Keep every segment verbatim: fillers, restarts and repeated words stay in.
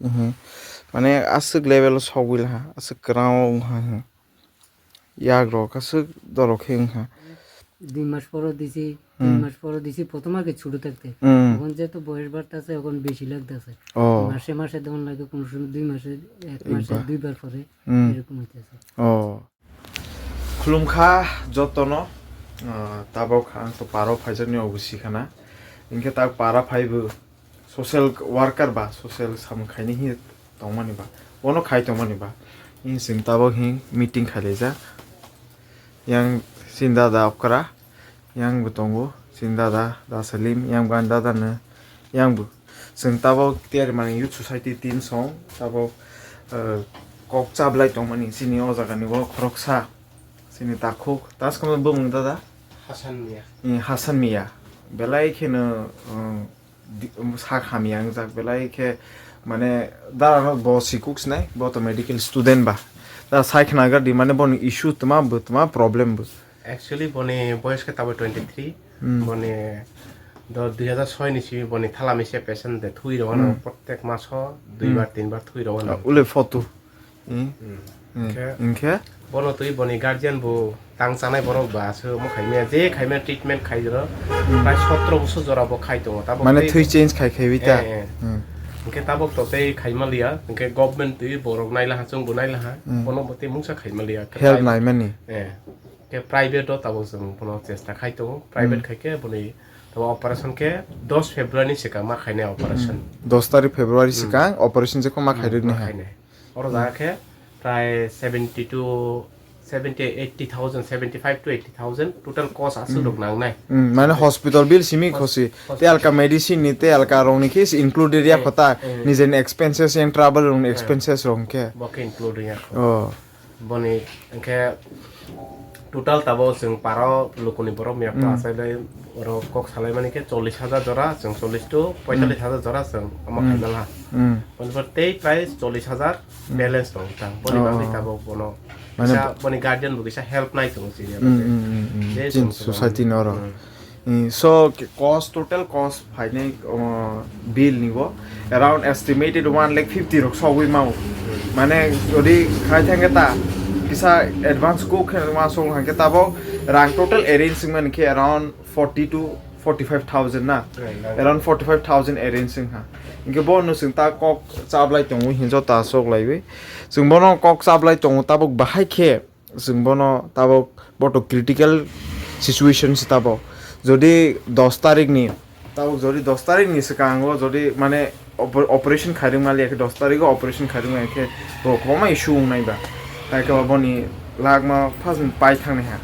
Mhm. Mane aswk level o sogwi laha, aswk kwrang o wngha. Yak rok aswk dorok khe wngha. Dui mas poro disi, hmm, tin mas poro disi, প্রথম আগে ছোট থাকতে। Hmm. এখন যেহেতু বয়স বাড়তেছে, এখন বেশি লাগতেছে। Oh. মাসে মাসে দেওয়ান লাগে, কোনো সময় দুই মাসে, এক মাসে দুইবার পরে, hmm, এরকম হইতেছে। Oh. Khulumkha jotono, ah, tabok ang to paro phaijakni obo sikhana. Hinkhe tak para phaibo social worker ba social samung khaini hi tongmani ba, bono khai tongmani ba. Hinsing tabok hin meeting khailaijak. Yang Sinda da okra, yang bo tongo, Sinda da, da Salim, yang bo ani dada no, yang bo. Chwng tabok tiyari mani youth society team song, tabok, eh, kok chablai tongmani chini o jaga ni o khoroksa, chini takhuk, taskama bumung dada? Hasan Miya. Eh, Hasan Miya. Belai kheno, eh, di-, um, sak hamya wngjak belai khe, mane, dara no bo sikuk sinai, bo to medical student ba. Da sai khna gar di, mane, boni issue tma bo, tma problem bo. Actually, boni boyos khe tabo twenty three. Hmm. Boni do dui hazar soi ni simi boni thala mese patient de thui rw ano, hmm, prottek maso dui, hmm, bar, tin bar thui rw ano. Ah, ule photo. Hmm. Hmm. Hmm. Hinkhe, hinkhe? Bono twi boni guardian bo tang chanai borok ba aswk omo khaimya, je khaimya treatment khai jora. Hmm. Prai sotro bosor jora bo khai tongo. Tabok mane tei thwi change khai khai wi ta? Eh, eh. Hmm. Hinkhe tabok to tei khaima liya, hinkhe government twi borok nai laha, chwng bo nai laha. Hmm. Bono bo tei mungsa khaima liya. Help nai mani? Eh. Hinkhe private o tabok chwng bono chesta khai tongo. Private, hmm, khai khe boni tabok operation khe dos February ni swkang ma khainai operation. Hmm. Dos tarik February, hmm, swkang operation je kho ma, hmm, khairwi ni ma hai. Khainai. Oro jaga khe prai seventy to seventy, eighty thousand, seventy five to eighty thousand total cost aswk rok nangnai. Hmm, mane hospital bill simi khosi, hos-, tei alka medicine ni, tei alka rok ni khe included ya khota, eh, nijeni expenses, yang travel rok ni, eh, expenses rok khe. Bo khe include ya kho. Oh. Boni hinkhe total tabok chwng paro lukuni borok miyakho, hmm, achai bai oro kok salai mani khe chollish hajar jora, chwng chollish to poitallish hajar jora chwng omo, hmm, khaina laha. Hmm. Boni pore tei prai chollish hajar, hmm, balance tong tang. Boni, oh, bagwi tabok bono mane kisa boni guardian bo kisa help nai tongo chini, hmm, bagwi. Hmm, hmm, hmm. Je chini chwng society ni oro. Hmm. Hmm, so, cost, total cost phainai, uh, bill ni bo around estimated one lakh fifty rok sogwi mao. Mane, jodi khai thangkhe ta, kisa advance kuk khe ma song hangkhe tabok rang total arrange wngmani khe around forty to forty five thousand na? Right, right. Around forty five thousand arrange wngkha. Hinkhe bono chwng ta kok chablai tongo hinjo ta sok laiwi. Chwng bono kok chablai tongo tabok bahai khe chwng bono tabok boto critical situation se tabok. Jodi dos tarik ni, tabok jodi dos tarik ni swkango jodi mane oper-, operation khairwng maliya khe, dos tarik o operation khairwng maliya khe bo kwbangma issue wngnai ba. Hai khe boni lakma first ni pai thangnai ha.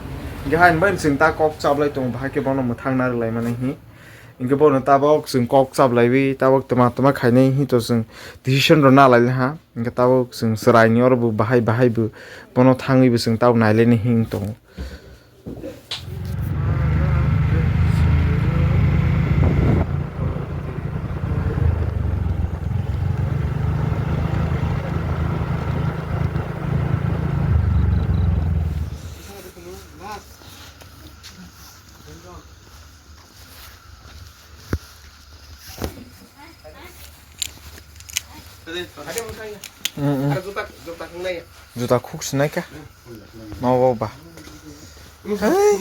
Hinkhe haini bai chwng ta kok chablai tongo, bahai khe bono mwthang narwk lai mani hi. Hinkhe bono tabok chwng kok chablaiwi tabok twma twma khainai hi to chwng decision rw na lai ha. Hinkhe tabok chwng chwraini oro bo bahai bahai bo bono thangwi bo chwng tabok nailaini hing tongo. Mm, mm. Juta khuk sinai kha. Nogo ba. Hai.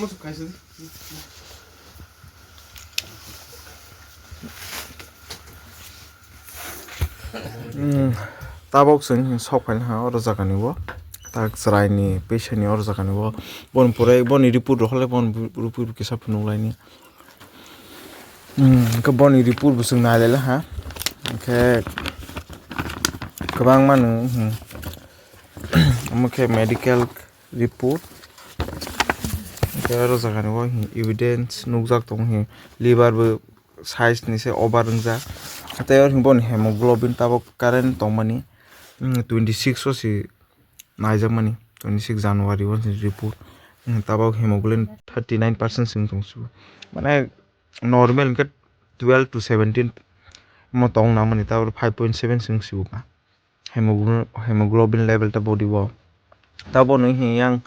Mm, tabok chwng sok phaina ha oro jaga ni bo. Tak chwrai ni, pesa ni oro jaga ni bo. Bon pore, boni report rok hole, bon report kisa phunuk laini. Hmm, hwnkhe boni report bo chwng nai lai ha. Hwnkhe kwbangma nw, hmm. Omo khe medical report. Hwnkhe oro jaga ni o, hmm, evidence nukjak tongo, hmm. Liver bo size ni se over wngjak. Tei oro, hmm, boni hemoglobin tabok current tongmani, hmm, twenty six o se naijakmani, twenty six January o report. Hmm, tabok hemoglobin thirty nine percent se wng tong su. Mane normal hwnkhe twelve to seventeen mo tong nangmani, tabok five point seven se wng si bo ka. Hemoglo-, hemoglobin level ta body o. Tabok no hwn yang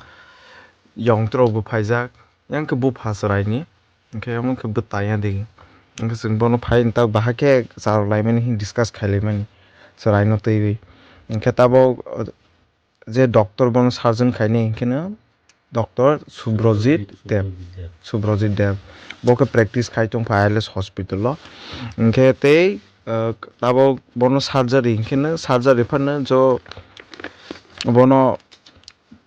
yong trok bo phaijak, yang khe bupha chwrai ni. Hwnkhe omo khe bwtai ya de. Hwnkhe chwng bono phai ta bahai khe charwk laimani hwn discuss khai laimani. chwraino twiwi. Hinkhe tabok, uh, je doctor bono surgeon khainai hinkhe no doctor Subrojit Deb. Subrojit Deb. Bo khe practice khai tongpha I L S hospital o. Hinkhe tei, uh, tabok bono surgery hinkhe no surgery phano jo bono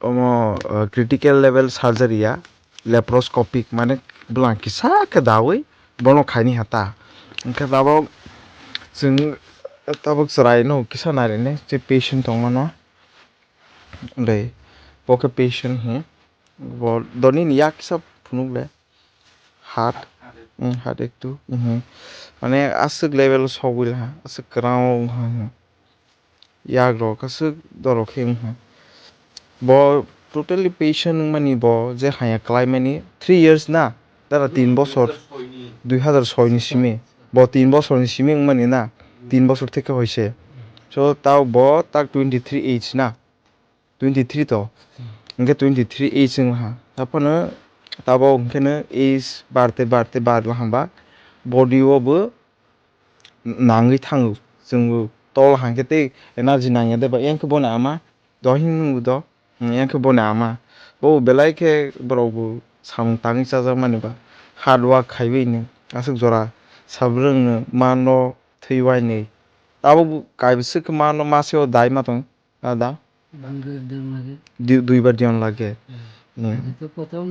omo, uh, critical level surgery ya, laparoscopic, mane bwlang kisa khe dawi bono khaini ha ta. Hinkhe tabok chwng, tabok chwraino kisa nairene je patient tongmano. Dei, bo khe patient hi. Bo doni ni yak kisa phunuk le. Heart. Hmm, heart ektu. Hmm. Mane aswk level o sogwi laha, aswk kwrang o wngha. Yak rok aswk dorok khe wngha. Bo totally patient wngmani bo je haya kwlaimani three years na, dara tin bosor, dui hazar soi ni simi. Bo tin bosor ni simi wngmani na, tin bosor theke hoise. So, tao bo tak twenty three age na, twenty three to. Hinkhe twenty three age wngha. Aphano tabo hinkhe no age barte barte bar lahamba body o bo nangwi thango. Chwngbo tol hangkhe tei energy nangya de ba, yang khe boni ama dohing nungbo do, hmm, yang khe boni ama. Bo belai khe borok bo samung tangwi chajakmani ba, hard work khaiwi no aswk jora sabrwng no mano thwiwai ni. Abo bo kaibwswk khe mano maseo dai ma tong. Ada? Bangla dion lage. Di-, duibar dion lage. Hmm. Hmm. আগে তো প্রথম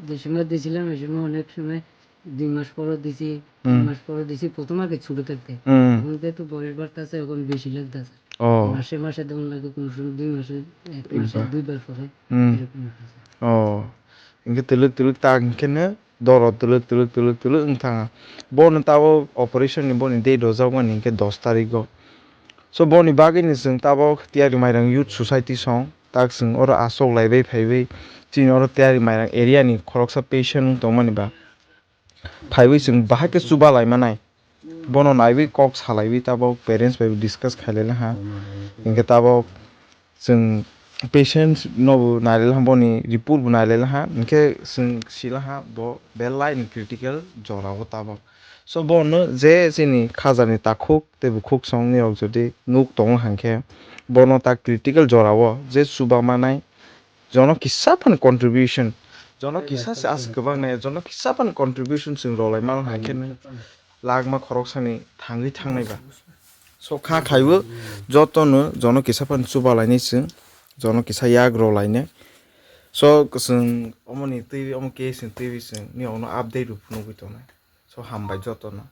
ডিসেম্বর দিয়েছিলাম, এই সময় অনেক সময় দুই মাস পরও দিছি, তিন Hmm. মাস পরও দিছি, প্রথম আগে ছোট থাকতে। Hmm. এখন যেহেতু বয়স বাড়তেছে, এখন বেশি লাগতেছে। Oh. মাসে মাসে দেওয়া লাগে, কোনো সময় দুই মাসে, এক মাসে একবার। দুইবার করে, Hmm. এরকম হচ্ছে। Oh. Hinkhe twlwk twlwk tak hinkhe no doro twlwk twlwk twlwk twlwk wng thanga. Bono tabok operation ni boni date rwjakmani hinkhe dos tarikgo. So boni bagwino chwng tabok Tiyari Mairang Youth Society song tak chwng oro achuk laibai phaiwi chini oro Tiyari Mairang area ni khoroksa patient wng tongmani ba phaiwi chwng bahai khe chuba lai manai. Bono naiwi kok salaiwi tabok parents bai discuss khailai laha. Hinkhe tabok chwng patient nobo nailai laha, boni report bo nailai laha, hinkhe chwng si laha bo belai ni critical jora o tabok. So bono je chini khajani takhuk tei bukhuk song ni rok jodi nuk tongo hinkhe bono ta critical jora o je chuba manai jono kisa phano contribution, jono kisa se as kwbang nai, jono kisa phano contribution chwng rwlai mano hinkhe no lakma khoroksani thangwi thangnai ba. So kha khaibo jotono jono kisa phano chuba lainai chwng, jono kisa yak rw lainai. So chwng omoni twi, omo case ni twi chwng ni ono update rw phunugwi tongnai. So hambai jotono.